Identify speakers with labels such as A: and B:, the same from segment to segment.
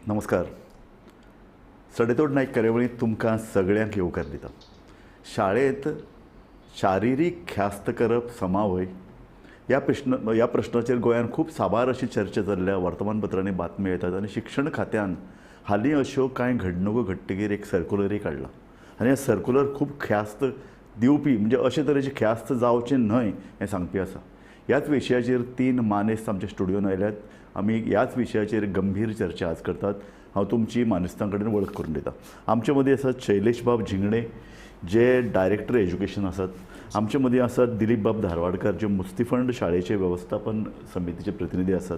A: नमस्कार. सडेतोड नायक कार्यावळींत तुमकां सगळ्यांक येवकार दिता. शाळेंत शारिरीक ख्यास्त करप समा व्हय ह्या प्रश्नाचेर गोंयांत खूब साबार अशी चर्चा चल्ल्या. वर्तमानपत्रांनी बातम्यो येतात आनी शिक्षण खात्यान हालीं अश्यो कांय घडणुको घडटगीर एक सर्कुलरूय काडला आनी हें सर्कुलर खूब ख्यास्त दिवपी, म्हणजे अशे तरेची ख्यास्त जावची न्हय हें सांगपी आसा. ह्याच विशयाचेर तीन मानेस्त आमच्या स्टुडियोन आयल्यात. आमी ह्याच विशयाचेर गंभीर चर्चा आज करतात. हांव तुमची मानेस्तां कडेन वळख करून दिता. आमचे मदीं आसात शैलेश बाब झिंगणे, जे डायरेक्टर एज्युकेशन आसात. आमचे मदीं आसात दिलीप बाब धारवाडकर, जे मुस्तीफंड शाळेचे वेवस्थापन समितीचे प्रतिनिधी आसात.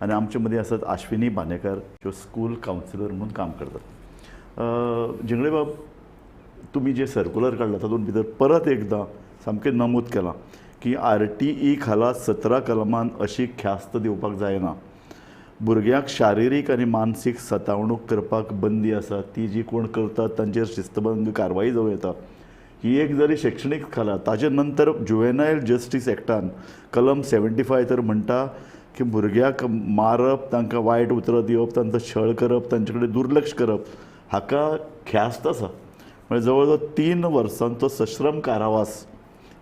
A: आनी आमचे मदीं आसात आश्विनी बांदेकर, ज्यो स्कूल कावन्सिलर म्हणून काम करतात. झिंगणे बाब, तुमी जे सर्कुलर काडला तातूंत भितर परत एकदां सामकें नमूद केलां की RTE खाला 17 कलमान अशी ख्यास्त दिवपाक जायना. भुरग्यांक शारिरीक आनी मानसीक सतावणूक करपाक बंदी आसा. ती जी कोण करतात तांचेर शिस्तभंग कारवाई जावं येता. ही एक जरी शिक्षणीक खाला, ताजे नंतर जुवेनायल जस्टीस एक्टान कलम 75 तर म्हणटा की भुरग्याक मारप, तांकां वायट उतरां दिवप, तांचो छळ करप, तांचे कडेन दुर्लक्ष करप हाका ख्यास्त आसा. म्हणजे जवळ जवळ 3 वर्सांचो सश्रम कारावास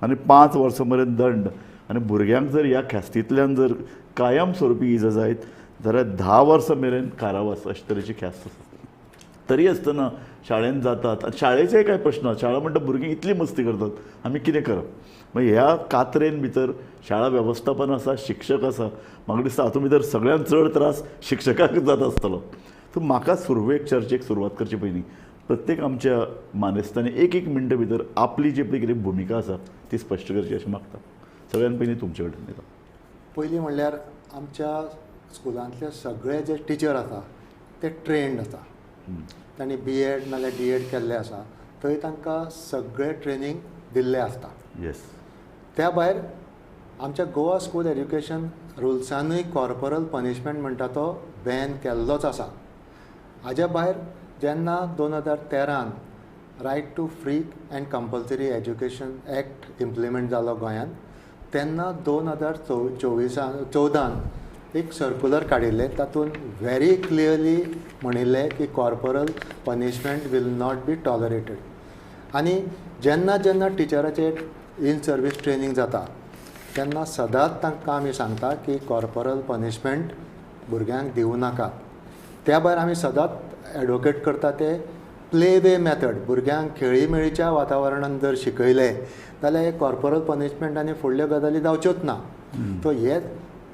A: आनी 5 वर्सां मेरेन दंड. आनी भुरग्यांक जर ह्या ख्यास्तींतल्यान जर कायम स्वरुपी इजा जायत जाल्यार 10 वर्सां मेरेन कारावास अशे तरेची ख्यास्त आसा. तरी आसतना शाळेंत जातात आनी शाळेचेय कांय प्रश्न. शाळा म्हणटा भुरगीं इतली मस्ती करतात, आमी कितें करप? मागीर ह्या कातरेन भितर शाळा वेवस्थापन आसा, शिक्षक आसा. म्हाका दिसता हातूंत भितर सगळ्यांत चड त्रास शिक्षकांक जाता आसतलो. सो म्हाका सुरवेक चर्चेक सुरवात करचे पयलीं प्रत्येक आमच्या मानेस्तांनी एक एक मिनटां भितर आपली जी पळय कितें भुमिका आसा ती स्पश्ट करची अशें मागता. सगळ्यान पयलीं तुमचे कडेन येता.
B: पयलीं म्हणल्यार आमच्या स्कुलांतले सगळे जे टिचर आसा ते ट्रेन्ड आसा. तांणी BEd नाल्यार DEd केल्ले आसा. थंय तांकां सगळें ट्रेनींग दिल्लें आसता.
A: येस.
B: त्या भायर आमच्या गोवा स्कूल एज्युकेशन रुल्सानूय कॉर्पोरल पनिशमेंट म्हणटा तो बॅन केल्लोच आसा. हाज्या भायर जेन्ना 2013 right to free and compulsory education act implement जालो गोंयांत, तेन्ना 2014 एक सर्कुलर काडिल्लें. तातूंत व्हेरी क्लियरली म्हणिल्लें की corporal punishment will not be tolerated. आनी जेन्ना जेन्ना टिचराचें इन सर्वीस ट्रेनींग जाता तेन्ना सदांच तांकां आमी सांगता की कॉर्पोरल पनिशमेंट भुरग्यांक दिवं नाकात. त्या भायर आमी सदांच एडवोकेट करता ते प्ले वे मॅथड. भुरग्यांक खेळीमेळीच्या वातावरणान जर शिकयलें जाल्यार हे कॉर्पोरल पनिशमेंट आनी फुडल्यो गजाली जावच्योच ना. सो हे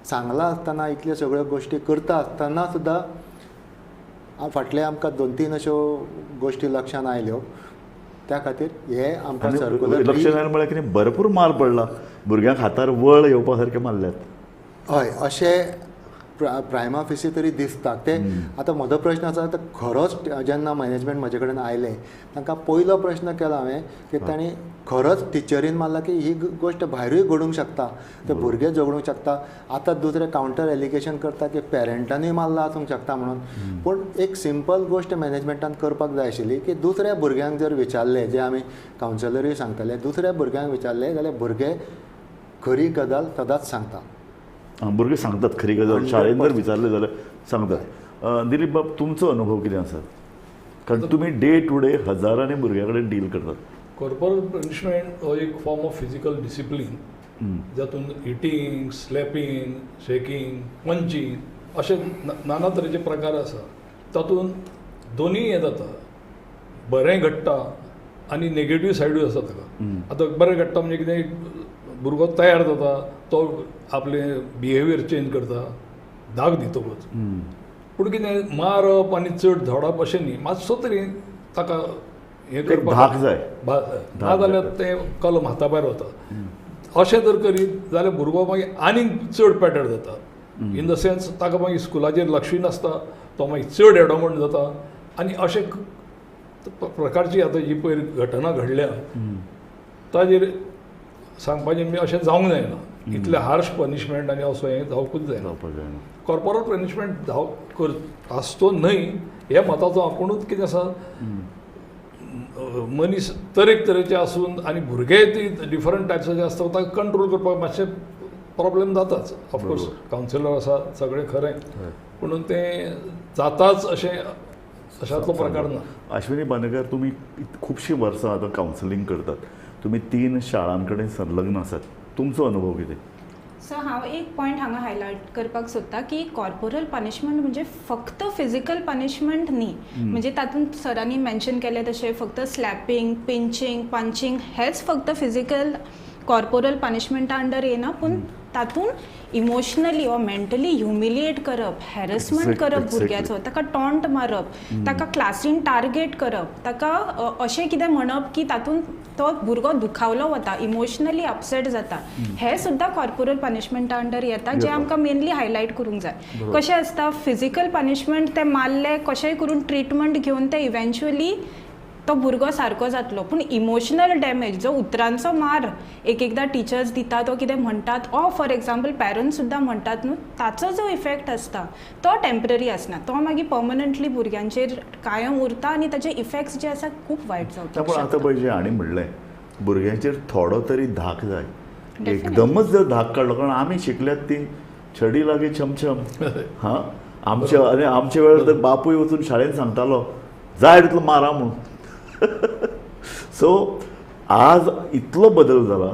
B: सांगलां आसतना, इतल्यो सगळ्यो गोश्टी करता आसतना सुद्दां फाटले आमकां 2-3 अश्यो गोश्टी लक्षांत आयल्यो. त्या खातीर हे आमकां सर्कुलर
A: लक्षांत आयलें म्हळ्यार कितें, भरपूर मार पडला भुरग्यांक, हातार वळ येवपा सारकें मारल्यात.
B: हय, अशें प्रायमा फेसी तरी दिसता. ते आतां म्हजो प्रश्न आसा, आतां खरोच जेन्ना मॅनेजमेंट म्हजे कडेन आयलें तांकां पयलो प्रश्न केलो हांवें की तांणी खरोच टिचरीन मारला की ही गोश्ट भायरूय घडूंक शकता, ते भुरगे झगडूंक शकता. आतां दुसरें कावंटर एलिगेशन करता की पेरंटानूय मारला आसूंक शकता म्हणून. पूण एक सिंपल गोश्ट मॅनेजमेंटान करपाक जाय आशिल्ली की दुसऱ्या भुरग्यांक जर विचारलें, जे आमी कावन्सिलरूय सांगताले, दुसऱ्या भुरग्यांक विचारलें जाल्यार भुरगे खरी गजाल सदांच सांगता.
A: भुरगे सांगतात खरी गजाल, शाळेंत जर विचारलें जाल्यार सांगतात. दिलीप बाब, तुमचो अनुभव कितें आसा? कारण तुमी डे टू डे हजारांनी भुरग्यां कडेन डील करतात.
C: कॉर्पोरल पनिशमेंट हो एक फॉर्म ऑफ फिजिकल डिसिप्लीन, जातून हिटींग, स्लॅपिंग, शेकिंग, पंचींग अशे नाना तरेचे प्रकार आसा. तातूंत दोनूय हें जाता, बरें घडटा आनी नेगेटीव सायडूय आसा ताका. आतां बरें घडटा म्हणजे कितें, भुरगो तयार जाता, तो आपलें बिहेवियर चेंज करता धाक दितकूच. पूण कितें मारप आनी चड धडप अशें न्ही, मातसो तरी ताका हें करपाक
A: धाक जाय,
C: ना जाल्यार तें कलम हाता भायर वता. अशें जर करीत जाल्यार भुरगो मागीर आनीक चड पेटर जाता. इन the sense ताका मागीर स्कुलाचेर लक्षूय नासता, तो मागीर चड एडोमंट जाता. आनी अशें प्रकारची आतां जी पयर घटना घडल्या ताजेर सांगपाचें म्हणजे अशें जावंक जायना. इतलें हार्श पनिशमेंट आनी असो हें जावकूच जायना. कॉर्पोरल पनिशमेंट जाव कर आसचो न्हय हे मताचो आपुणूच कितें आसा, मनीस तरेक तरेचे आसून आनी भुरगे ती डिफरंट टायप्साचे आसता, ताका कंट्रोल करपाक मातशें प्रॉब्लेम जाताच. ऑफकोर्स कावन्सिलर आसा सगळें खरें, पूण तें जाताच अशें अशांतलो प्रकार ना.
A: अश्विनी बांदेकर, तुमी खुबशीं वर्सां आतां कावन्सिलींग करतात, तुमी 3 शाळां कडेन संलग्न आसात, तुमचो अनुभव कितें?
D: सो हांव एक पॉयंट हांगा हायलायट करपाक सोदता की कॉर्पोरल पनिशमेंट म्हणजे फक्त फिजिकल पनिशमेंट न्ही, म्हणजे तातूंत सरांनी मेन्शन केलें तशें फक्त स्लॅपिंग, पिंचींग, पंचींग हेच फक्त फिजिकल कॉर्पोरल पनिशमेंटा अंडर येना, पूण तातूंत इमोशनली वा मेंटली ह्युमिलिएट करप, हॅरसमेंट करप भुरग्याचो, ताका टॉन्ट मारप, ताका क्लासीन टार्गेट करप, ताका अशें कितें म्हणप की तातूंत तो भुरगो दुखावलो वता, इमोशनली अपसेट जाता, हे सुद्दां कॉर्पोरल पनिशमेंटा अंडर येता, जे आमकां मेनली हायलायट करूंक जाय. कशें आसता फिजिकल पनिशमेंट ते मारले कशेंय करून ट्रिटमेंट घेवन ते इवेंच्युअली तो भुरगो सारको जातलो, पूण इमोशनल डॅमेज जो उतरांचो मार एक एकदां टिचर्स दितात वो कितें म्हणटात, ओ फॉर एग्जाम्पल पॅरंट्स सुद्दां म्हणटात न्हू, ताचो जो इफेक्ट आसता तो टेम्पररी आसना, तो मागीर पर्मनंटली भुरग्यांचेर कायम उरता आनी ताचे इफेक्ट्स जे आसा खूब वायट जावपाक
A: पूण
D: शकता.
A: आतां पळय जें हांणी म्हणलें, भुरग्यांचेर थोडो तरी धाक जाय, एकदमच जर धाक काडलो, कारण आमी शिकल्यात ती छडी लागी छमछम. हां, आमच्या आनी आमच्या वेळार तर बापूय वचून शाळेंत सांगतालो जाय तितलो मारा म्हणून. सो आज इतलो बदल जाला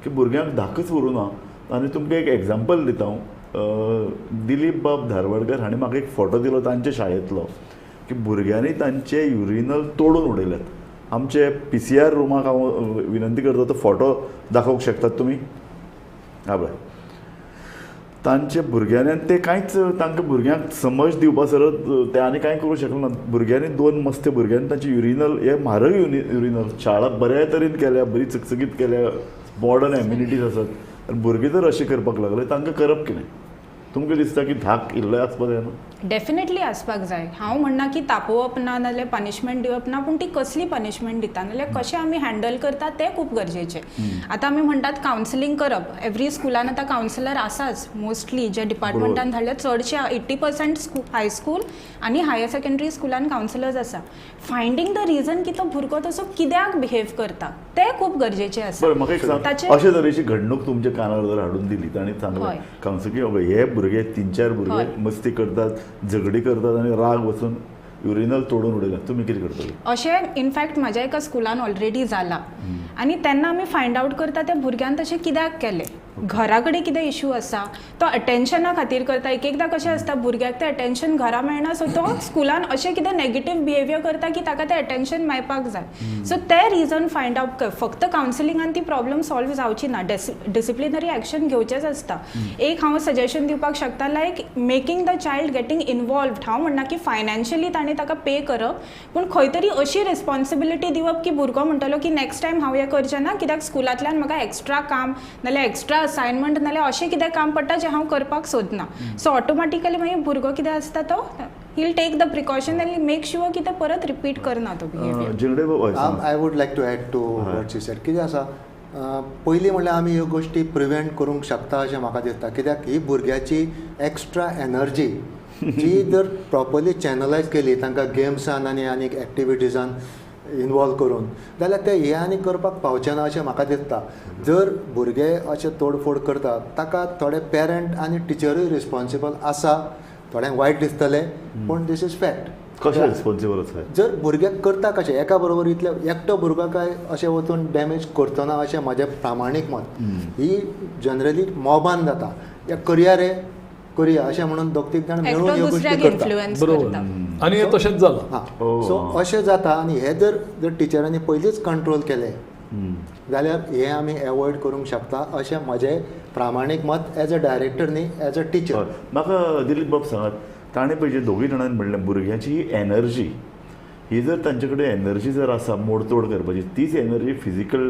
A: की भुरग्यांक धाकच उरूं ना. आनी तुमकां एक एग्जाम्पल दिता हांव, दिलीप बाब धारवाडकर हांणी म्हाका एक फोटो दिलो तांच्या शाळेंतलो की भुरग्यांनी तांचे युरिनल तोडून उडयल्यात. आमचे PCR रुमाक हांव विनंती करता, तो फोटो दाखोवंक शकतात तुमी? हा पळय, तांचे भुरग्यांनी ते कांयच तांकां भुरग्यांक समज दिवपा सरत ते आनी कांय करूं शकना. भुरग्यांनी 2 मस्ते भुरग्यांनी तांचे युरिनल, हे म्हारग युरिनल शाळा बऱ्या तरेन केल्या, बरी चकचकीत केल्या, मॉडर्न एम्युनिटीज आसात, आनी भुरगीं जर अशें करपाक लागले तांकां करप कितें? तुमकां दिसता की धाक इल्लोय आसपाक जाय न्हू?
D: डेफिनेटली आसपाक जाय. हांव म्हणना की तापोवप ना नाजाल्यार पनिशमेंट दिवप ना, पूण ती कसली पनिशमेंट दिता नाजाल्यार कशें आमी हँडल करता तें खूब गरजेचें. आतां आमी म्हणटात कावन्सिलींग करप, एवरी स्कुलान आतां कावन्सिलर आसाच मोस्टली, जे डिपार्टमेंटान धाडले चडशे 80% हायस्कूल आनी हायर सेकंडरी स्कुलान कावन्सिलर्स आसा. फायंडींग the reason की तो भुरगो तसो कित्याक बिहेव करता तें खूब गरजेचें आसा.
A: बरें, म्हाका एक सांग, अशे तरेची घडणूक तुमच्या कानार जर हाडून दिली तांणी सांगलें कावन्सिलिंग, हे भुरगे 3-4 भुरगे मस्ती करतात, झगडी करतात आनी राग वचून युरिनल तोडून उडयला, तुमी कितें करतले?
D: अशें इनफॅक्ट म्हाज्या एका स्कुलान ऑलरेडी जाला आनी तेन्ना आमी फायंड आवट करता त्या भुरग्यान तशें कित्याक केलें, घरा कडेन कितें इशू आसा, तो अटेन्शना खातीर करता. एक एकदां कशें आसता भुरग्याक तें अटेन्शन घरा मेळना, सो तो स्कुलान अशें कितें नेगेटीव बिहेवियर करता की ताका तें अटेन्शन मेळपाक जाय. सो तें रिजन फायंड आवट कर, फक्त कावन्सिलिंगान ती प्रॉब्लम सॉल्व जावची ना, डिसिप्लिनरी एक्शन घेवचेंच आसता. एक हांव सजेशन दिवपाक शकता, like making the child getting involved. हांव म्हणना की फायनान्शियली ताणें ताका पे करप, पूण खंय तरी अशी रिस्पॉन्सिबिलिटी दिवप की भुरगो म्हणटलो की नेक्स्ट टायम हांव हें करचें ना, कित्याक स्कुलांतल्यान म्हाका एक्स्ट्रा काम नाल्यार एक्स्ट्रा असायनमेंट नाल्यार अशें कितें काम पडटा जें हांव करपाक सोदना. सो ऑटोमॅटिकली मागीर भुरगो कितें आसता तो he will take the precaution and make sure की ते परत रिपीट करना तो behaviour.
B: I would like to add to what she said. कितें आसा, पयलीं म्हणल्यार आमी ह्यो गोश्टी प्रिवेंट करूंक शकता अशें म्हाका दिसता, कित्याक ही भुरग्याची एक्स्ट्रा एनर्जी जी जर प्रॉपरली चॅनलायज केली तांकां गेम्सान आनी आनीक एक्टिविटीजान इनवॉल्व करून, जाल्यार ते हे आनी करपाक पावचे ना अशें म्हाका दिसता. जर भुरगे अशें तोडफोड करतात ताका थोडे पेरंट आनी टिचरूय रिस्पॉन्सिबल आसा, थोड्यांक वायट दिसतलें पूण these is fact.
A: कशें रिस्पॉन्सिबल आसा?
B: जर भुरग्याक करता कशें एका बरोबर इतले एकटो भुरगो काय अशें वचून डॅमेज करचो ना अशें म्हजें प्रामाणीक मत. ही जनरली मॉबान जाता, करया रे करुया अशें म्हणून दोग तीग जाण मेळून ह्यो गोश्टी करता.
C: बरोबर, आनी हें तशेंच जालां.
B: हां, सो अशें जाता आनी हें जर जर टिचरांनी पयलींच कंट्रोल केलें जाल्यार हें आमी एवॉयड करूंक शकता अशें म्हजें प्रामाणीक मत एज अ डायरेक्टर न्ही, एज अ टिचर.
A: म्हाका दिलीप बाब सांगात, ताणें पळय जे दोगूय जाणांनी म्हणलें भुरग्यांची ही एनर्जी, ही जर तांचे कडेन एनर्जी जर आसा मोडतोड करपाची, तीच एनर्जी फिजिकल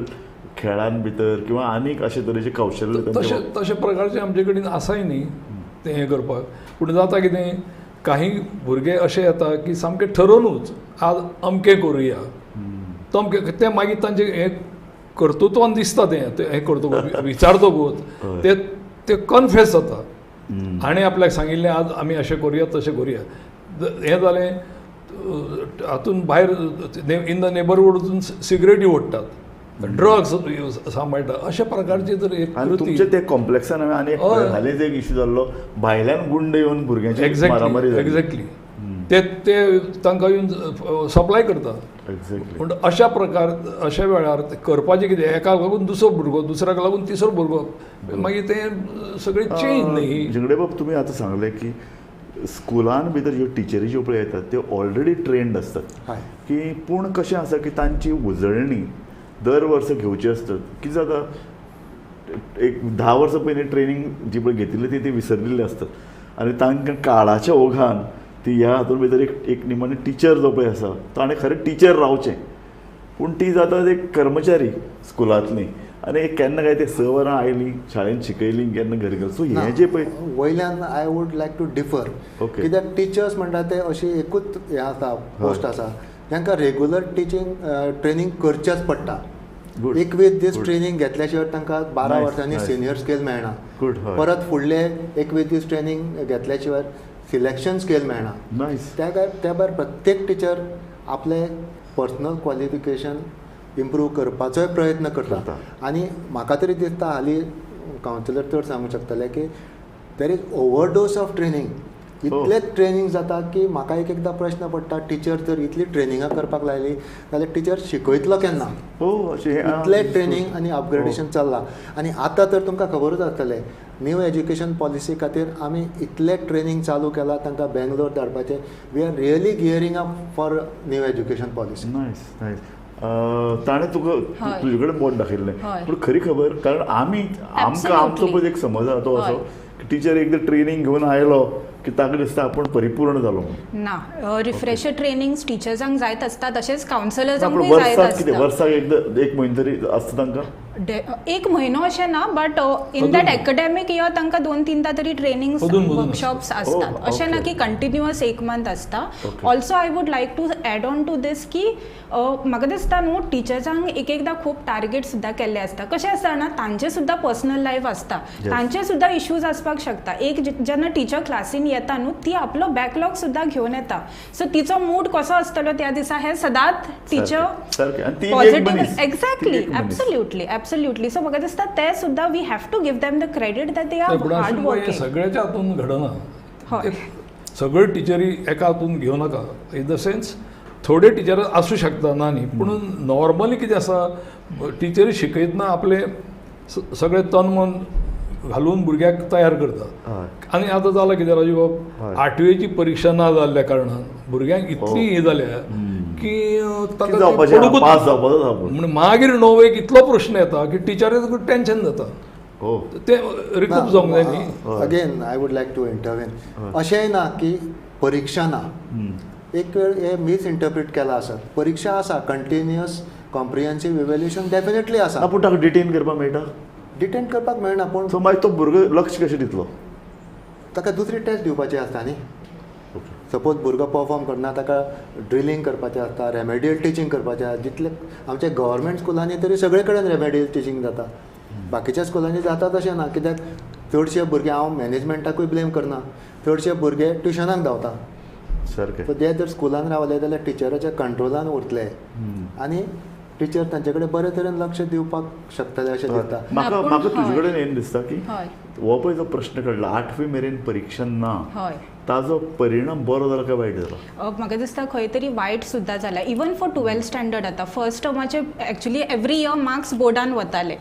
A: खेळान भितर किंवा आनीक अशे तरेचे कौशल्य
C: तशें तशे प्रकारचे आमचे कडेन आसाय न्ही तें हें करपाक. पूण जाता कितें, काही भुरगे अशे येता की सामकें ठरोवनूच आज अमकें करुया तमकें, तें मागीर तांचें हें कर्तृत्वान दिसता, तें हें करतकूच विचारतकूच ते ते कन्फेस जाता, हाणें आपल्याक सांगिल्लें आज आमी अशें करुया तशें करुया. हें जालें हातून भायर इन the neighbourhood वचून सिगरेटी ओडटात, ड्रग्स सांबाळटा, अशा प्रकारची जर एक
A: तुमचे ते कॉम्प्लेक्सान आनी हालींच एक इशू जाल्लो, भायल्यान गुंड येवन भुरग्यांची मारामारी.
C: एक्झॅक्टली. ते ते तांकां येवन सप्लाय करता. पूण अशा प्रकार अशा वेळार करपाचें कितें, एका लागून दुसरो भुरगो, दुसऱ्याक लागून तिसरो भुरगो, मागीर तें सगळें चेंज न्ही.
A: झिंगडे बाब, तुमी आतां सांगलें की स्कुलान भितर ज्यो टिचरी ज्यो पळय येतात त्यो ऑलरेडी ट्रेंड आसतात की, पूण कशें आसा की तांची उजळणी दर वर्सा घेवची आसतात. कितें जाता, एक 10 वर्सां पयलीं ट्रेनींग जी पळय घेतिल्ली ती ती विसरलेली आसतात आनी तांकां काळाच्या ओघान ती ह्या हातून भितर एक एक निमाणी टिचर जो पळय आसा ताणें खरें टिचर रावचें, पूण ती जाता एक कर्मचारी स्कुलांतली आनी एक केन्ना काय ते 6 वरां आयली शाळेंत शिकयली केन्ना घरी गेली. सो हें जें पळय
B: वयल्यान I would like to differ. कित्याक टिचर्स म्हणटा ते अशी एकूच हें आसा, पोस्ट आसा तांकां रेगुलर टिचींग ट्रेनींग करचेंच पडटा. 21 दीस ट्रेनींग घेतल्या शिवाय तांकां 12 वर्सांनी सिनियर स्केल मेळना, परत फुडले 21 दीस ट्रेनींग घेतल्या शिवाय सिलेक्शन स्केल मेळना. त्या भायर प्रत्येक टिचर आपले पर्सनल क्वॉलिफिकेशन इम्प्रूव करपाचोय प्रयत्न करता. आनी म्हाका तरी दिसता हालीं कावन्सिलर चड सांगूंक शकतले की there is overdose of training. इतलें ट्रेनींग जाता की म्हाका एक एकदां प्रश्न पडटा, टिचर जर इतली ट्रेनिंगां करपाक लायली जाल्यार टिचर शिकयतलो केन्ना? इतलें ट्रेनींग आनी अपग्रेडेशन चल्लां. आनी आतां तर तुमकां खबरूच आसतलें, न्यू एज्युकेशन पॉलिसी खातीर आमी इतलें ट्रेनींग चालू केलां, तांकां बेंगलोर धाडपाचें. We are really gearing up for new education policy.
A: Nice nice. ताणें तुका तुजे कडेन बोट दाखयल्लें, पूण खरी खबर कारण आमी आमकां आमचो पळय एक समज आसा तो असो की टिचर एकदां ट्रेनींग घेवन आयलो की ताका दिसता आपूण परिपूर्ण जालो
D: ना. रिफ्रेशर ट्रेनिंग्स टिचर्सांक जायत आसता, तशेंच कावन्सिलर्सांकूय जायत आसता.
A: वर्साक एकदां एक म्हयनो तरी आसता तांकां,
D: एक म्हयनो अशें ना, but in that academic year तांकां 2-3 तरी ट्रेनिंग वर्कशॉप्स आसतात. अशें ना की कंटिन्युअस एक मंथ आसता. Also I would like to add on to this की म्हाका दिसता न्हू टिचर्सांक एक एकदां खूब टार्गेट सुद्दां केल्ले आसता. कशें आसता ना, तांचे सुद्दां पर्सनल लायफ आसता, तांचे सुद्दां इश्यूज आसपाक शकता. एक जेन्ना टिचर क्लासीन येता न्हू ती आपलो बॅकलॉग सुद्दां घेवन येता, सो तिचो मूड कसो आसतलो त्या दिसा हें सदांच teacher positive. Exactly, absolutely absolutely. So म्हाका दिसता ते सुद्दां we have to give them the credit that they are hard working.
C: सगळ्याच्या हातून घडना, सगळे टिचरी एका हातून घेवं नाका, इन the sense थोडे टिचर आसूं शकता ना न्ही, पूण नॉर्मली कितें आसा, टिचरी शिकयतना आपले सगळे तन मन घालून भुरग्याक तयार करता. आनी आतां जालां कितें राजू बाब, 8वेची परिक्षा ना जाल्ल्या कारणान भुरग्यांक इतली हें जाल्या की ताका म्हण मागीर 9वेक इतलो प्रश्न येता की टिचरीक टेंशन जाता, तें रिकूप जावंक जाय न्ही.
B: Again I would like to intervene. अशेंय ना की परिक्षा ना, एक वेळ हे मिसइंटरप्रीट केलां आसत. परिक्षा आसा, कंटिन्युअस कॉम्प्रिहेन्सीव इव्हॅल्युएशन डेफिनेटली आसा,
A: पूण ताका डिटेन करपाक मेळटा?
B: डिटेन करपाक मेळना, पूण
A: सो मागीर तो भुरगो लक्ष कशें दितलो?
B: ताका दुसरी टेस्ट दिवपाची आसता न्ही. सपोज भुरगो परफॉर्म करना, ताका ड्रिलींग करपाचें आसता, रेमेडियल टिचींग करपाचें आसता. जितले आमच्या गव्हर्मेंट स्कुलांनी तरी सगळे कडेन रेमेडियल टिचींग जाता, बाकीच्या स्कुलांनी जाता तशें ना. कित्याक चडशे भुरगे, हांव मॅनेजमेंटाकूय ब्लेम करना, चडशे भुरगे ट्युशनाक धांवता. सो ते जर स्कुलान रावले जाल्यार टिचराच्या कंट्रोलान उरतले आनी टिचर तांचे कडेन बरे तरेन लक्ष दिवपाक शकतले अशें दिसता
A: म्हाका. म्हाका तुजे कडेन येवन दिसता की हो पळय जो प्रश्न काडला 8वी मेरेन परिक्षा ना, ताजो परिणाम बरो जाला काय वायट जाला?
D: म्हाका दिसता खंय तरी वायट सुद्दां जाला. इवन फॉर 12th standard आतां फर्स्ट टर्माचे एक्चुली एवरी इयर मार्क्स बोर्डान वताले,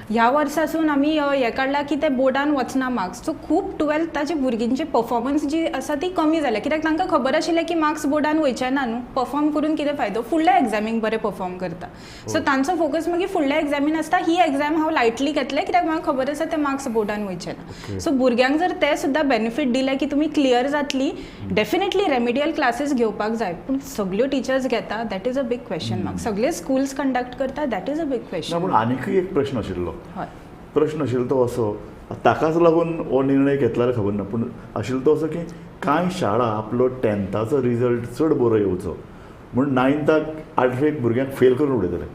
D: ह्या वर्सासून आमी हें काडलां की ते बोर्डान वचना मार्क्स. सो खूब 12थाचे भुरग्यांचे परफॉर्मन्स जी आसा ती कमी जाल्या, कित्याक तांकां खबर आशिल्लें की मार्क्स बोर्डान वयचे ना न्हू, परफॉर्म करून कितें फायदो, फुडल्या एग्जामीक बरें परफॉर्म करता. सो तांचो फोकस मागीर फुडल्या एग्जामीन आसता, ही एग्जाम हांव लायटली घेतलें कित्याक म्हाका खबर आसा ते मार्क्स बोर्डान वयचे ना. सो भुरग्यांक जर ते सुद्दां बेनिफीट दिले की तुमी क्लियर जातली, डेफिनेटली रेमिडियल क्लासेस घेवपाक जाय, पूण सगळ्यो टिचर्स घेता that is a big question mark. सगळे स्कुल्स कंडक्ट करता that is a big question.
A: पूण आनीकय एक प्रश्न आशिल्लो, प्रश्न आशिल्लो तो असो, ताकाच लागून हो निर्णय घेतला खबर ना, पूण आशिल्लो तो असो की कांय शाळा आपलो 10थाचो रिजल्ट चड बरो येवचो म्हूण 9थाक 8वेक भुरग्यांक फेल करून उडयतले.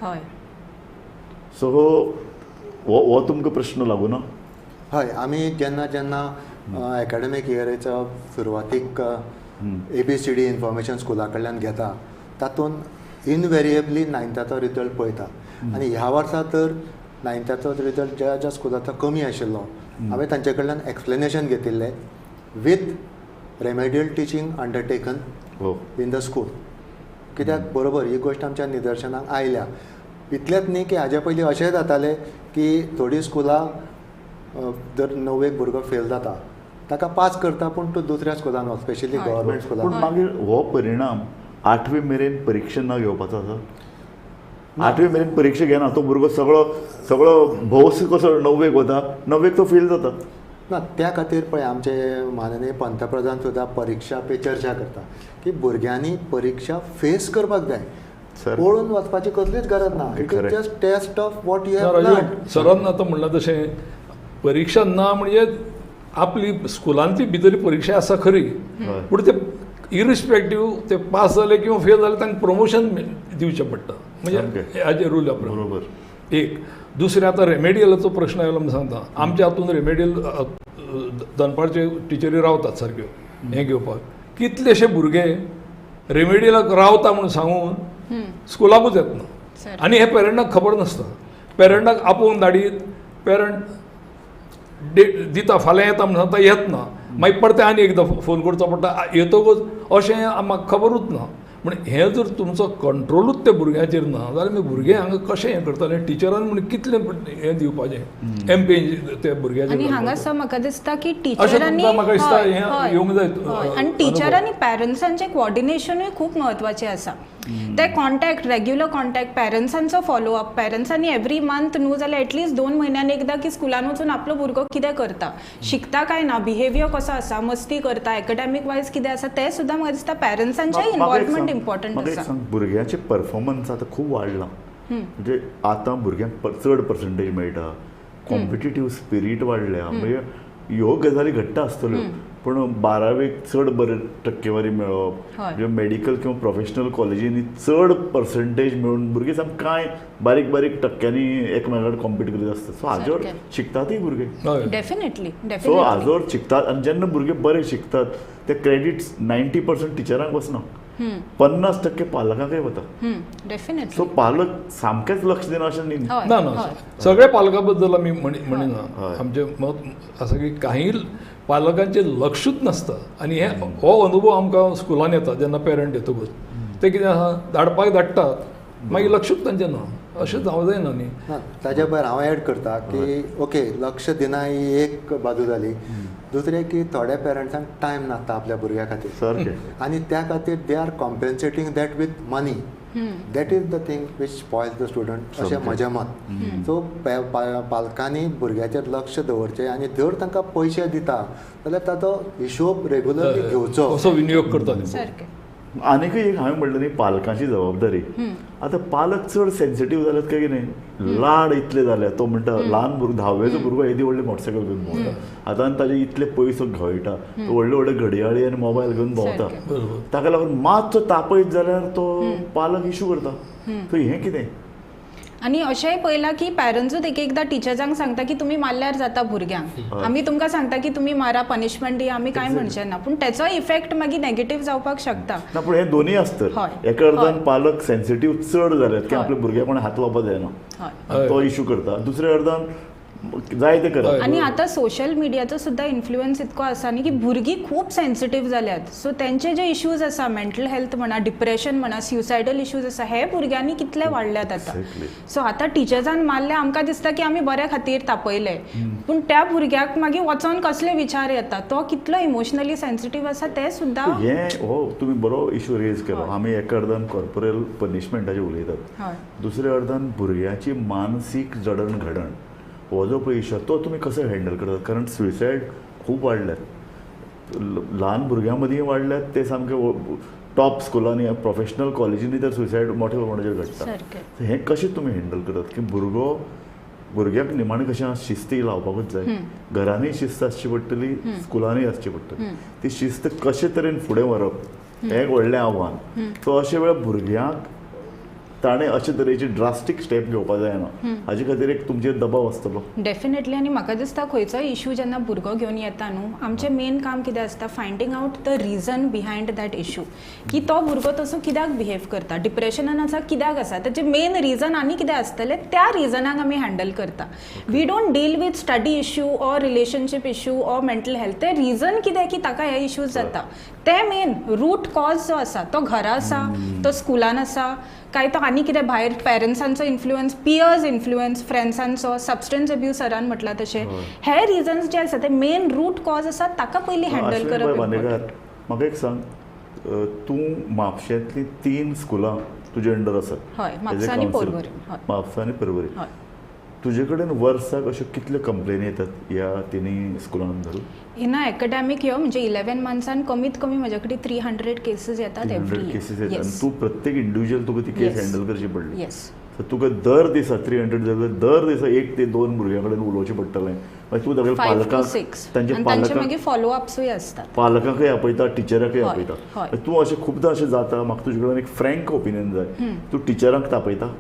D: हय,
A: सो हो तुमकां प्रश्न लागू ना?
B: हय, आमी जेन्ना जेन्ना एकाडेमीक इयराच्या सुरवातीक ABCD information स्कुला कडल्यान घेता तातूंत इनवेरिएबली 9थाचो रिजल्ट पळयता. आनी ह्या वर्सा तर 9थाचो रिजल्ट ज्या ज्या स्कुलाचो कमी आशिल्लो हांवें तांचे कडल्यान एक्सप्लेनेशन घेतिल्लें with remedial teaching undertaken in the school. कित्याक बरोबर ही गोश्ट आमच्या निदर्शनाक आयल्या. इतलेंच न्ही की हाजे पयलीं अशेंय जातालें की थोडीं स्कुलां जर णव्वेक भुरगो फेल जाता ताका पास करता पूण तूं दुसऱ्या स्कुलान वच, स्पेशली गव्हर्मेंट स्कुलान.
A: पूण मागीर हो परिणाम 8वी मेरेन परिक्षा न घेवपाचो आसा. 8वी मेरेन परिक्षा घेना तो भुरगो सगळो सगळो भौस कसो 9वेक वता, 9वेक तो फेल जाता.
B: ना, त्या खातीर पळय आमचे माननीय पंतप्रधान सुद्दां परिक्षा पे चर्चा करता की भुरग्यांनी परिक्षा फेस करपाक जाय, पळून वचपाची कसलीच गरज ना. It is just test of what you have learn.
C: सरान आतां म्हणलां तशें परिक्षा ना म्हणजे आपली स्कुलांतली भितर परिक्षा आसा खरी, पूण ते इरिस्पेक्टीव ते पास जाले किंवा फेल जाले तांकां प्रमोशन दिवचें पडटा, म्हणजे हाजे रूल.
A: बरोबर.
C: एक दुसरें आतां रेमेडियलाचो प्रश्न आयलो म्हूण सांगता. आमच्या हातून रेमेडियल दनपारचे टिचरी रावतात सारक्यो हें घेवपाक. कितलेशे भुरगे रेमेडियलाक रावता म्हूण सांगून स्कुलाकूच येतना आनी हे पेरंटाक खबर नासता. पेरंटाक आपोवन धाडीत पेरंट दिता फाल्यां येता म्हूण सांगता, येतना मागीर परतें आनी एकदां फोन करचो पडटा, येतकूच अशें म्हाका खबरूच ना. म्हण हें जर तुमचो कंट्रोलूच त्या भुरग्यांचेर ना जाल्यार मागीर भुरगे हांगा कशें हें करतले? टिचरान म्हण कितलें हें दिवपाचें एम्पेंज त्या भुरग्याचेर.
D: आनी हांगासर म्हाका दिसता की टिचरांनी
C: म्हाका दिसता हें येवंक जाय.
D: आनी टिचर आनी पॅरंट्सांचें कोऑर्डिनेशनूय खूब म्हत्वाचें आसा. ते कॉन्टॅक्ट, रेग्युलर कॉन्टॅक्ट, पॅरंट्सांचो फॉलोअप, पॅरंट्सांनी एवरी मंथ न्हू जाल्यार एटलिस्ट 2 म्हयन्यान एकदां की स्कुलान वचून आपलो भुरगो कितें करता, शिकता काय ना, बिहेवियर कसो आसा, मस्ती करता, एकाडेमीक वायज कितें आसा, तें सुद्दां म्हाका दिसता पॅरंट्सांचें इन्वॉल्वमेंट इम्पॉर्टंट आसा.
A: भुरग्यांचे परफॉर्मन्स आतां खूब वाडलां, म्हणजे आतां भुरग्यांक चड पर्संटेज मेळटा, कॉम्पिटिटीव स्पिरीट वाडल्या, म्हणजे ह्यो गजाली घडटा आसतल्यो. पूण 12वेक चड बरे टक्केवारी मेळप, म्हणजे मेडिकल किंवा प्रोफेशनल कॉलेजींनी चड पर्संटेज मेळून भुरगीं सामकें कांय बारीक बारीक टक्क्यांनी एकमेकां कडेन कॉम्पीट करीत आसता. सो हाजोर शिकतातूय भुरगे.
D: डेफिनेटली.
A: सो हाजोर शिकतात आनी जेन्ना भुरगे बरे शिकतात ते क्रेडिट्स 90% टिचरांक वचना, 50% पालकांकय वता.
D: डेफिनेटली.
A: सो पालक सामकेंच लक्ष दिना अशें न्ही.
C: ना ना, सगळ्या पालकां बद्दल आमी म्हणिना. आमचें मत आसा की काही पालकांचें लक्षूच नासता आनी हे हो अनुभव आमकां स्कुलान येता जेन्ना पेरंट येतकूच ते कितें आसा धाडपाक धाडटात, मागीर लक्षूच तांचें ना. अशें जावं जायना न्ही.
B: ताज्या भायर हांव एड करता की ओके लक्ष दिना ही एक बाजू जाली, दुसरें की थोड्या पेरंट्सांक टायम नासता आपल्या भुरग्या खातीर
A: सारकें,
B: आनी त्या खातीर they are compensating that with money. That is the thing which spoils the student, अशें म्हजें मत. सो पालकांनी भुरग्याचेर लक्ष दवरचें आनी जर तांकां पयशे दिता जाल्यार ताचो हिशोब रेगुलरली घेवचो,
C: असो विनियोग करता.
A: आनीकय एक हांवें म्हणलें न्ही पालकांची जबाबदारी. आतां पालक चड सेन्सिटीव जाल्यात काय कितें, लाड इतले जाल्या, तो म्हणटा ल्हान भुरगो 10वेचो भुरगो येदी व्हडली मोटरसायकल घेवन भोंवता, आतां आनी ताजे इतले पयसो घळटा, तो व्हडले व्हडले घडयाळी आनी मोबायल घेवन भोंवता, ताका लागून मातसो तापयत जाल्यार तो पालक इशू करता. सो हें कितें?
D: आनी अशेंय पळयलां की पॅरंट्सूच एक एकदां टिचर्सांक सांगता की तुमी मारल्यार जाता भुरग्यांक, आमी तुमकां सांगता की तुमी मारा, पनिशमेंट दी, आमी कांय म्हणचें ना, पूण तेचो इफेक्ट मागीर नेगेटीव जावपाक शकता.
A: ना, पूण हे दोनूय आसता. एका अर्दान पालक सेन्सिटीव चड जाल्यात की आपल्या भुरग्याक कोणें हात लावपाक जायना, तो इशू करता, दुसऱ्या अर्दान जाय ते करा.
D: आनी आतां सोशल मिडियाचो सुद्दां इन्फ्लुयन्स इतको आसा न्ही की भुरगीं खूब सेन्सिटीव जाल्यात. सो तेंचे जे इश्यूज आसा, मेंटल हेल्थ म्हणा, डिप्रेशन म्हणा, सुसायडल इश्यूज आसा, हे भुरग्यांनी कितले वाडल्यात आतां. सो आतां टिचर्सान मारले, आमकां दिसता की आमी बऱ्या खातीर तापयले, पूण त्या भुरग्याक मागीर वचोन कसले विचार येता, तो कितलो इमोशनली सेन्सिटीव आसा ते सुद्दां.
A: हें हो तुमी बरो इशू रेज केलो. आमी एका अर्दान कॉर्पोरल पनिशमेंटाचेर उलयतात, दुसऱ्या अर्दान भुरग्याची मानसीक जडण घडण हो जो पळय इशू तो तुमी कसो हँडल करतात? कारण सुसायड खूब वाडल्यात, ल्हान भुरग्यां मदीं वाडल्यात, ते सामके टॉप स्कुलांनी प्रोफेशनल कॉलेजींनी तर सुसायड मोठ्या प्रमाणाचेर घडटा. हें कशें तुमी हँडल करतात की भुरगो भुरग्यांक निमाणें कशें शिस्ती लावपाकूच जाय, घरांनी शिस्त आसची पडटली, स्कुलांनी आसची पडटली, ती शिस्त कशे तरेन फुडें व्हरप हें एक व्हडलें आव्हान. सो अशे वेळार भुरग्यांक ताणें अशे तरेची ड्रास्टीक स्टेप घेवपा जायना, हाजे खातीर एक तुमचेर दबाव आसतलो
D: डेफिनेटली. आनी म्हाका दिसता खंयचोय इशू जेन्ना भुरगो घेवन येता न्हू, आमचें मेन काम कितें आसता, finding out the reason behind that issue, की तो भुरगो तसो कित्याक बिहेव करता, डिप्रेशनान आसा कित्याक आसा, ताचें मेन रिजन आनी कितें आसतलें, त्या रिजनाक आमी हँडल करता. We don't deal with study issue or relationship issue or mental health. तें रिजन कितें की ताका हे इश्यूज जाता, तें मेन रूट कॉज जो आसा तो घरा आसा, तो स्कुलान आसा, काय तो आनी कितें भायर पेरंट्सांचो इन्फ्लुयन्स, पियर्स इन्फ्लुयन्स, फ्रेंड्सांचो, सबस्टन्स अब्यूज सरान म्हटलां तशें, हे रिजन्स जे आसा ते मेन रूट कॉज आसा, ताका पयलीं हँडल करप.
A: म्हाका एक सांग, तूं म्हापशेंतलीं 3 स्कुलां तुजे अंडर आसात?
D: हय, म्हापसा आनी पर्वरी.
A: म्हापसा आनी पर्वरी. तुजे कडेन वर्साक अश्यो कितल्यो कंप्लेनी येतात ह्या तिनूय स्कुलांक धरून?
D: इन अ एकाडेमीक इयर म्हणजे 11 मंथ्सान कमीत कमी म्हज्या कडेन 300 केसीस येतात एवरी
A: 300 केसीस येतात. आनी तूं प्रत्येक इंडिविज्युअल तुका ती केस हँडल करची पडली.
D: येस.
A: सो तुका दर दिसा 300 जाल्यार दर दिसा 1 ते 2 भुरग्यां कडेन उलोवचें पडटलें. मागीर तूं तागेले पालकांक,
D: तांचे पालक मागीर फॉलोअप्सूय आसतात,
A: पालकांकय आपयता, टिचरांकय आपयता. तूं अशें खुबदां अशें जाता, म्हाका तुजे कडेन एक फ्रँक ओपिनियन जाय, तूं टिचरांक तापयता?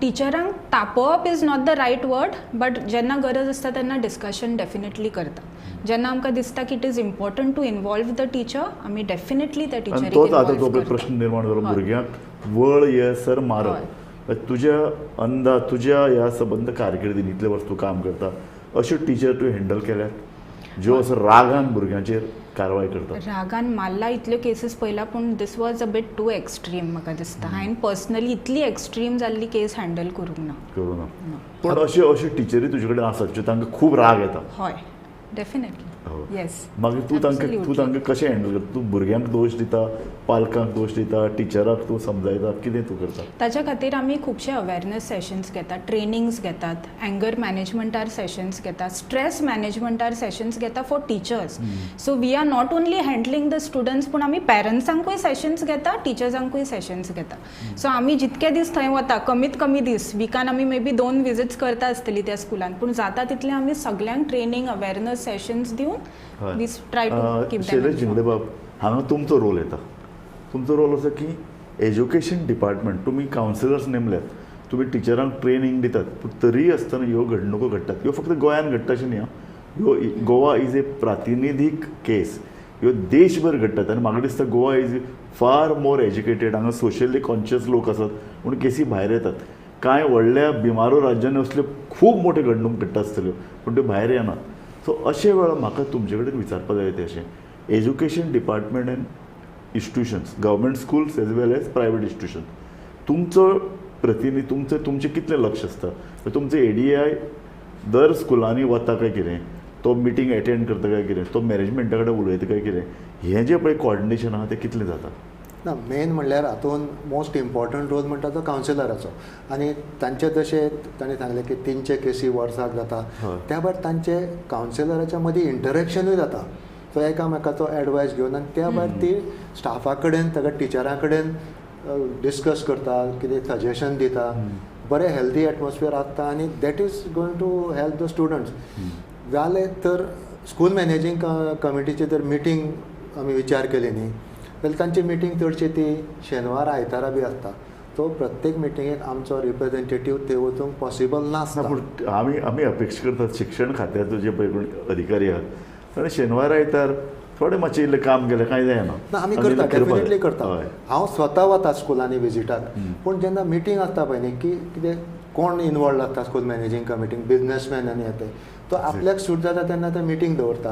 D: टिचरांक तापोवप is not the right word, but जेन्ना गरज आसता तेन्ना डिस्कशन डेफिनेटली करता. जेन्ना आमकां दिसता की it is important to involve the teacher, आमी डेफिनेटली त्या टिचरीक
A: तोच आतां तो प्रश्न निर्माण जालो, भुरग्यांक वळ येसर मारप. तुज्या अंदाज, तुज्या ह्या सबंद कारकिर्दीन इतले वर्स तूं काम करता, अश्यो टिचर तूं हँडल केल्यात ज्यो असो रागान भुरग्यांचेर कारवाय करता?
D: रागान मारला इतल्यो केसीस पळयला, पूण this was a bit too extreme म्हाका दिसता. हांवें पर्सनली इतली एक्स्ट्रीम जाल्ली केस हँडल करूंक ना.
A: करूं ना. पूण अश्यो अश्यो टिचरी तुजे कडेन आसात ज्यो तांकां खूब राग येता?
D: हय, डेफिनेटली. येस.
A: मागीर तूं तांकां कशें हँडल करता? तूं भुरग्यांक दोश दिता, पालकांक दोश दिता, टिचराक तूं समजायता, कितें तूं करता?
D: ताच्या खातीर आमी खुबशे अवेरनेस सेशन्स घेतात, ट्रेनिंग्स घेतात, एंगर मॅनेजमेंटार सेशन्स घेतात, स्ट्रेस मॅनेजमेंटार सेशन्स घेता for teachers. So we are not only handling the students, पूण आमी पेरंट्सांकूय सेशन्स घेता, टिचर्सांकूय सेशन्स घेता. सो आमी जितके दीस थंय वता, कमीत कमी दीस विकान आमी मे बी 2 विजिट्स करता आसतली त्या स्कुलान, पूण जाता तितलें आमी सगल्यांक ट्रेनींग, अवेरनेस सेशन्स दिवन we try to keep them.
A: Shailesh झिंगडेबाब, हांगा तुमचो रोल येता. तुमचो रोल असो की एज्युकेशन डिपार्टमेंट, तुमी कावन्सिलर्स नेमल्यात, तुमी टिचरांक ट्रेनींग दितात, पूण तरीय आसतना ह्यो घडणुको घडटात. ह्यो फक्त गोंयांत घडटा अशें न्ही, ह्यो गोवा is a प्रातिनिधीक केस, ह्यो देशभर घडटात. आनी म्हाका दिसता Goa is far more educated, हांगा सोशली कॉन्शियस लोक आसात म्हणून केसी भायर येतात. कांय व्हडल्या बिमारो राज्यांनी असल्यो खूब मोठ्यो घडणूक घडटा आसतल्यो, पूण त्यो भायर येनात. सो अशे वेळार म्हाका तुमचे कडेन विचारपाक जाय तें अशें, education department and institutions, government schools as well as private institution, तुमचो प्रतिनिधी, तुमचें तुमचें कितलें लक्ष आसता? तुमचें ADI दर स्कुलांनी वता काय कितें, तो मिटींग एटेंड करता काय कितें, तो मॅनेजमेंटा कडेन उलयता काय कितें, हें जें पळय कॉर्डिनेशन आसा तें कितलें जाता?
B: ना, मेन म्हणल्यार हातून मोस्ट इम्पॉर्टंट रोल म्हणटा तो कावन्सिलराचो. आनी तांचे जशें ताणें सांगलें की 300 केसी वर्साक जाता, त्या भायर तांचे कावन्सिलराच्या मदीं इंटरेक्शनूय जाता. सो एकामेकाचो एडवायस घेवन आनी त्या भायर ती स्टाफा कडेन, ताका टिचरां कडेन डिस्कस करता, कितें सजेशन दिता, बरें हेल्दी एटमॉस्फियर आसता आनी that is going to help the students. जालें तर स्कूल मॅनेजींग कमिटीची जर मिटींग आमी विचार केली न्ही जाल्यार तांची मिटींग चडशी ती शेनवार आयतारा बी आसता. तो प्रत्येक मिटिंगेक आमचो रिप्रेझेंटेटीव थंय वचूंक पॉसिबल नासता.
A: पूण आमी आमी अपेक्षा करतात शिक्षण खात्याचो जे पळय कोण अधिकारी आहात ताणें शेनवार आयतार थोडें मातशें इल्लें काम केलें कांय जायना.
B: ना, आमी करता, डेफिनेटली करता. हांव स्वता वता स्कुलांनी विजिटाक, पूण जेन्ना मिटींग आसता पळय न्ही की कितें कोण इनवॉल्ड आसता स्कूल मॅनेजींग कमिटींग, बिजनसमॅन आनी येता, तो आपल्याक सूट जाता तेन्ना ते मिटींग दवरता.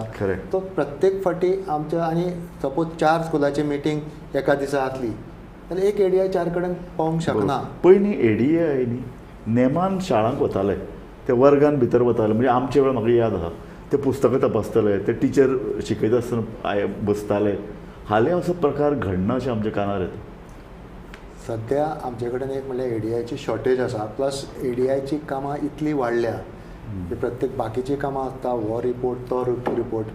B: तो प्रत्येक फावटी आमच्या, आनी सपोज 4 स्कुलाची मिटींग एका दिसा आसली जाल्यार एक ADI 4 कडेन पावोंक शकना.
A: पयलीं ADI न्ही नेमान शाळांक वताले, ते वर्गान भितर वताले. म्हणजे आमचे वेळार म्हाका याद आसा, ते पुस्तकां तपासताले, ते टिचर शिकयता आसतना बसताले. हालीं असो प्रकार घडना अशें आमच्या कानार येता.
B: सद्या आमचे कडेन एक म्हणल्यार ADIची शॉर्टेज आसा, प्लस ADIची कामां इतलीं वाडल्या की प्रत्येक बाकीचीं कामां आसता, हो रिपोर्ट तो रिपोर्ट,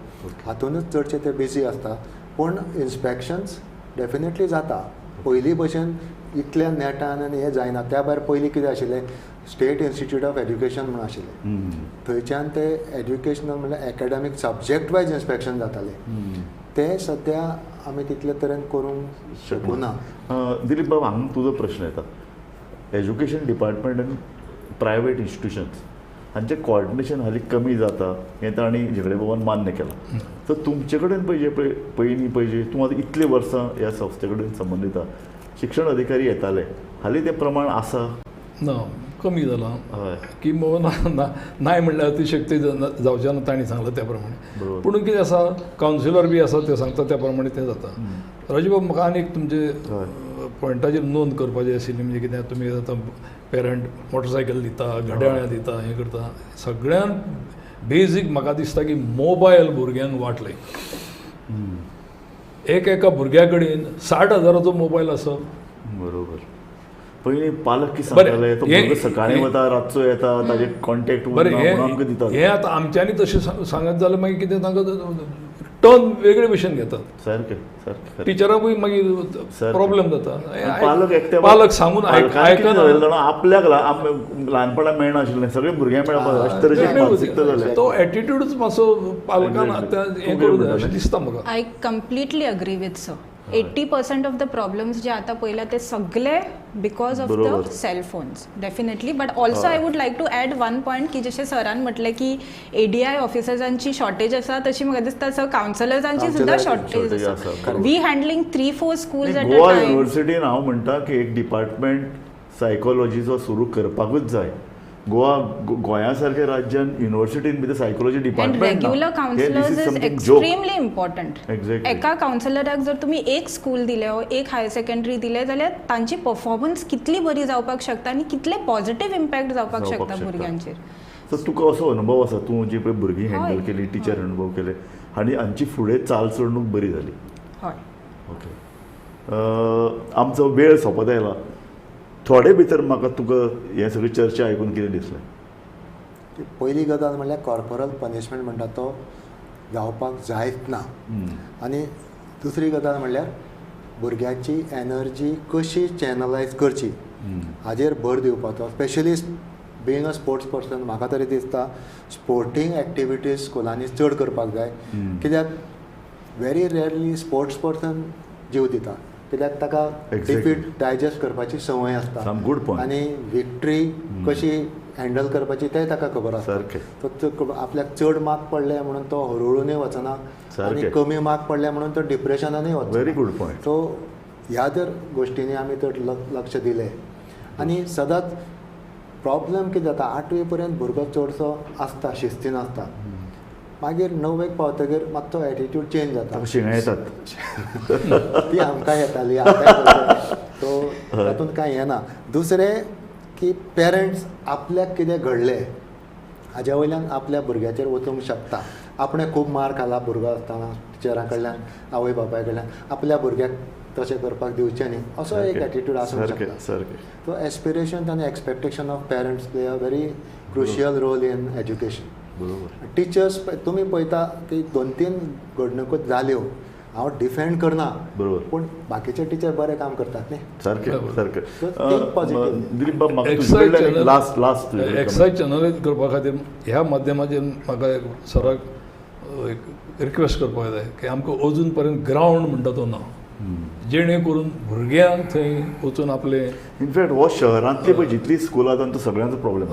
B: हातूनच चडशे ते बिजी आसता. पूण इन्स्पेक्शन्स डेफिनेटली जाता, पयलीं भशेन इतल्या नेटान आनी हें जायना. त्या भायर पयलीं कितें आशिल्लें, स्टेट इन्स्टिट्यूट ऑफ एज्युकेशन म्हूण आशिल्लें, थंयच्यान ते एज्युकेशनल म्हणल्यार एकाडेमीक सब्जेक्ट वायज इन्स्पेक्शन जातालें. ते सद्या आमी तितले तरेन करूंक शकूना.
A: दिलीप बाब, हांगा तुजो प्रश्न येता. एज्युकेशन डिपार्टमेंट आनी प्रायवेट इन्स्टिट्युशन्स हांचें कॉर्डिनेशन हालीं कमी जाता हें तांणी झगडे बाबान मान्य केलां. सो तुमचे कडेन पळय जे पयलीं पळय जे तूं आतां इतले वर्सां ह्या संस्थे कडेन संबंदीत आहा, शिक्षण अधिकारी येताले, हालीं तें प्रमाण आसा
C: ना कमी जालां
A: हय
C: की ना नाय म्हणल्यार अतिशक्ती जावचें ना तांणी सांगलां त्या प्रमाणे. पूण कितें आसा कावन्सिलर बी आसा ते सांगता त्या प्रमाणे तें जाता. राजू बाब म्हाका आनी एक तुमचे पॉयंटाचेर नोंद करपाची आशिल्ली म्हणजे कितें तुमी आतां पेरंट मोटरसायकल दिता, घड्याळां दिता, हें करता, सगळ्यान बेजीक म्हाका दिसता की मोबायल भुरग्यांक वाटले. एक एका भुरग्या कडेन 60,000चो मोबायल आसप.
A: बरोबर. पयलीं पालक कितें सांगताले, तो भुरगो सकाळीं वता रातचो येता ताजे कॉन्टेक्ट आमकां दितात.
C: हें आतां आमच्यांनी तशें सांगत जाल्यार मागीर कितें तांकां टर्न वेगळे भशेन घेतात.
A: सारकें सारकें.
C: टिचराकूय मागीर प्रॉब्लेम जाता.
A: पालक एकटे
C: पालक सांगून
A: आयकना, आपल्याक ल्हानपणां मेळनाशिल्लें सगळें भुरग्यांक मेळपाक अशे तरेची मानसिकता जाल्या.
C: तो एटिट्यूडच मातसो पालकान आतां हें करूं जाय अशें दिसता म्हाका.
D: I completely agree with sir. 80% of the problems जे आतां पळयला ते सगळे because of the cell phones definitely. But also I would like to add one point की जशें सरान म्हटलें की ADI ऑफिसर्सांची शॉर्टेज आसा, तशी म्हाका दिसता सर कावन्सिलर्सांची सुद्दां शॉर्टेज आसा. We handling 3-4 schools at a time.
A: Goa युनिवर्सिटीन हांव म्हणटा की एक डिपार्टमेंट सायकोलॉजीचो सुरू करपाकूच जाय. गोवा गोंया सारक्या राज्यान युनिवर्सिटीन भितर psychology department
D: regular counsellors is extremely important. एका कावन्सिलराक जर तुमी एक स्कूल दिले वा एक हायर सेकंडरी दिले जाल्यार तांची परफॉर्मन्स कितली बरी जावपाक शकता आनी कितले पॉझिटिव्ह इम्पॅक्ट जावपाक शकता भुरग्यांचेर.
A: सो तुका असो अनुभव आसा, तूं जी पळय भुरगीं हँडल केली, टिचर अनुभव केले आनी हांची फुडें चाल चलणूक बरी जाली.
D: हय.
A: ओके, आमचो वेळ सोंपत आयला. थोडे भितर म्हाका तुका हें सगळी चर्चा आयकून कितें दिसलें?
B: पयली गजाल म्हणल्यार कॉर्पोरल पनिशमेंट म्हणटा तो जावपाक जायच ना. आनी दुसरी गजाल म्हणल्यार भुरग्यांची एनर्जी कशी चॅनलायज करची हाजेर भर दिवपाचो. Specially being a sports person म्हाका तरी दिसता स्पोर्टींग एक्टिविटीज स्कुलांनी चड करपाक जाय. कित्याक व्हेरी रेरली स्पोर्ट्स पर्सन जीव दिता, कित्याक ताका डिफीट डायजेस्ट करपाची संवय आसता आनी विक्ट्री कशी हँडल करपाची तें ताका खबर आसता. तो आपल्याक चड मार्क पडले म्हणून तो हळुहळूनय वचना आनी कमी मार्क पडले म्हणून तो डिप्रेशनानूय वचना.
A: Very good point.
B: सो ह्या जर गोश्टींनी आमी चड लक्ष दिलें आनी सदांच प्रॉब्लम कितें जाता, 8वी पर्यंत भुरगो चडसो आसता, शिस्तीन आसता, मागीर 9वेक पावतकीर मातसो एटिट्यूड चेंज जाता.
A: शिंगां येतात
B: ती आमकां येताली, सो तातूंत कांय येना. दुसरें की पेरंट्स आपल्याक कितें घडलें हाज्या वयल्यान आपल्या भुरग्याचेर वचूंक शकता. आपणें खूब मार खाला भुरगो आसतना टिचरां कडल्यान, आवय बापाय कडल्यान, आपल्या भुरग्याक तशें करपाक दिवचें न्ही असो एक एटिट्यूड आसूंक शकता. सो एस्पिरेशन आनी expectation of parents play a very crucial role in education.
A: बरोबर.
B: टिचर्स तुमी पळयता की 2-3 घडणुको जाल्यो, हांव डिफेंड करना, बरोबर, पूण बाकीचे टिचर बरें काम करतात न्ही.
A: सारकें सारकें. दिलीप बाब म्हाका लास्ट लास्ट
C: एक्सायज चॅनलायज करपा खातीर ह्या माध्यमाचेर म्हाका सराक एक रिक्वेस्ट करपाक जाय की आमकां अजून पर्यंत ग्रावंड म्हणटा तो ना, जेणे करून भुरग्यांक थंय वचून आपले
A: इनफॅक्ट हो शहरांतली पळय जितली स्कुलां तांचो सगळ्यांचो प्रॉब्लेम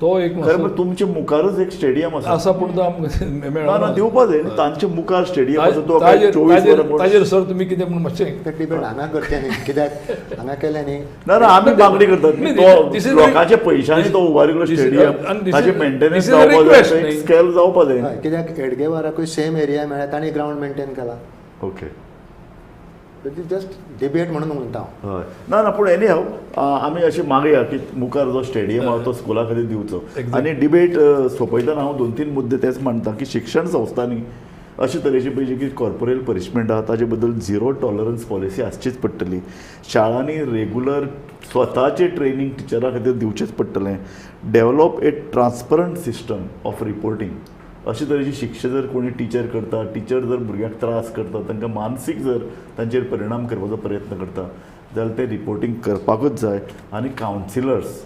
C: तो एक.
A: तुमच्या मुखारच एक स्टेडियम आसा
C: आसा, पूण तो आमकां मेळना
A: दिवपा जाय. तांच्या मुखार स्टेडियम आसा तो 24 वरां.
C: ताजेर सर तुमी कितें म्हूण मातशें
B: तें डिबेट हांगा करचें न्ही, कित्याक हांगा केलें न्ही.
A: ना ना, आमी मागणी करतात लोकांच्या पयशांनी तो उबारिल्लो स्टेडियम, ताचे मेंटेनन्स जावपा जाय, स्केल जावपा जाय.
B: कित्याक हेडगेवाराकूय सेम एरिया मेळ्ळा, तांणी ग्रावंड मेंटेन केला.
A: ओके,
B: जस्ट डिबेट म्हणून म्हणटा
A: हय. ना ना, पूण एनी हाव आमी अशी मागया की मुखार जो स्टेडियम आहा तो स्कुला खातीर दिवचो. आनी डिबेट सोंपयतना हांव 2-3 मुद्दे तेच मांडटा की शिक्षण संस्थांनी अशे तरेची पळय की कॉर्पोरल पनिशमेंट आहा ताजे बद्दल झिरो टॉलरन्स पॉलिसी आसचीच पडटली. शाळांनी रेगुलर स्वताचे ट्रेनींग टिचरां खातीर दिवचेंच पडटलें. Develop a transparent system of reporting. अशे तरेची शिक्षा जर कोणी टिचर करता, टिचर जर भुरग्यांक त्रास करता, तांकां मानसीक जर तांचेर परिणाम करपाचो प्रयत्न करता जाल्यार तें रिपोर्टींग करपाकूच जाय. आनी कावन्सिलर्स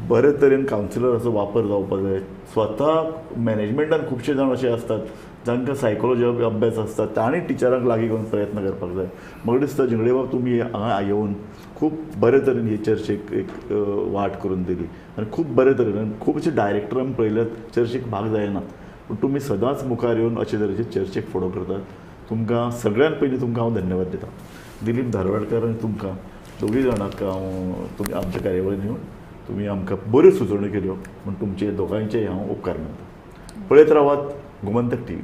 A: बरे तरेन कावन्सिलराचो वापर जावपाक जाय. स्वता मॅनेजमेंटान खुबशे जाण अशे आसतात जांकां सायकोलॉजी अभ्यास आसता तांणी टिचरांक लागीं करून प्रयत्न करपाक जाय. म्हाका दिसता झिंगडे बाब तुमी हांगा येवन खूब बरे तरेन हे चर्चेक एक वाट करून दिली आनी खूब बरे तरेन खुबशे डायरेक्टर आमी पळयल्यात चर्चेक भाग जायनात, पूण तुमी सदांच मुखार येवन अशे तरेचे चर्चेक फुडो करतात. तुमकां सगळ्यात पयलीं तुमकां हांव धन्यवाद दिता. दिलीप धारवाडकर आनी तुमकां दोगूय जाणांक हांव तुमी आमच्या कार्यावळीन येवन तुमी आमकां बऱ्यो सुचोवण्यो केल्यो म्हूण तुमचे दोगांयचेय हांव उपकार मानता. पळयत रावात गोमंतक टीव्ही.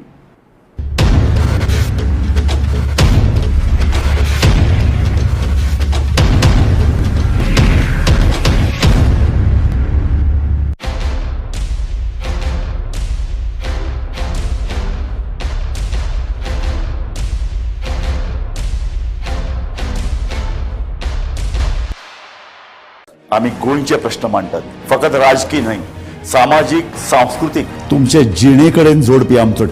A: आमी गोंयचे प्रश्न मांडटात, फकत राजकीय न्हय, सामाजीक, सांस्कृतीक, तुमचे जिणे कडेन जोडपी आमचो